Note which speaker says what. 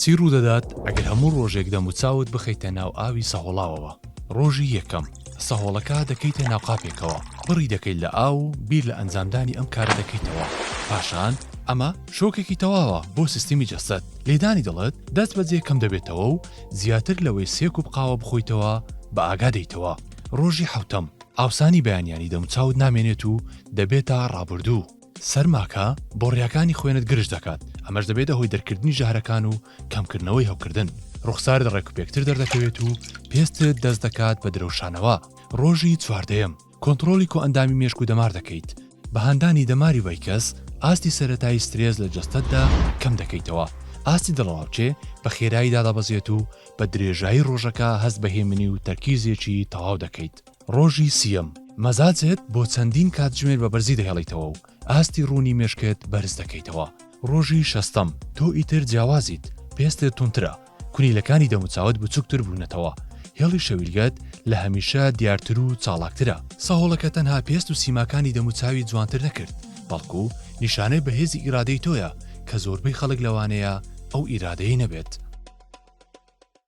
Speaker 1: چی ڕوودەدات ئەگەر هەموو ڕۆژێک دەموچاوت بخەیتە ناو ئاوی سەهۆڵاوەوە؟ ڕۆژی یەکەم، سەهۆڵەکە دەکەیتە ناو قاپێکەوە، پڕی دەکەیت لە ئاو و بیر لە ئەنجامدانی ئەم کارە دەکەیتەوە، پاشان ئەمە شۆکێکی تەواوە بۆ سیستمی جەستەت، لێدانی دڵت دەست بەجێ کەم دەبێتەوە و زیاتر لەوەی سێ کوپ قاوە بخۆیتەوە بە ئاگا دێیتەوە. ڕۆژی حەوتەم، ئاوسانی بەیانیانی دەموچاوت نامێنێت و دەبێتە ڕابردوو. سەرماکە بۆڕییەکانی خوێنت گرژ دەکات، ئەمەش دەبێتە هۆی دەرکردنی ژەهرەکان و کەمکردنەوەی هەوکردن، ڕوخسارت ڕێکوپێکتر دەردەکەوێت و پێستت دەست دەکات بە درەوشانەوە. ڕۆژی چواردەیەم، کۆنتڕۆڵی کۆئەندامی مێشک و دەمار دەکەیت، بە هاندانی دەماری vagus ئاستی سەرەتایی سترێس لە جەستەتدا کەم دەکەیتەوە، ئاستی دڵەڕاوکێ بە خێرایی دادەبەزێت و بە درێژایی ڕۆژەکە هەست بە هێمنی و تەرکیزێکی تەواو دەکەیت. ڕۆژی سییەم، مەزاجت بۆ چەندین کاتژمێر بە بەرزی دەهێڵیتەوە و ئاستی ڕوونی مێشکت بەرز دەکەیتەوە. ڕۆژی شەستەم، تۆ ئیتر جیاوازیت، پێستت توندترە، کونیلەکانی دەموچاوت بچووکتر بوونەتەوە، هێڵی شەویلگەت لە هەمیشە دیارتر و چاڵاکترە. سەهۆڵەکە تەنها پێست و سیماکانی دەموچاوی جوانتر نەکرد، بەڵکو نیشانەی بەهێزی ئیرادەی تۆیە کە زۆربەی خەڵک لەوانەیە ئەو ئیرادەیەی نەبێت.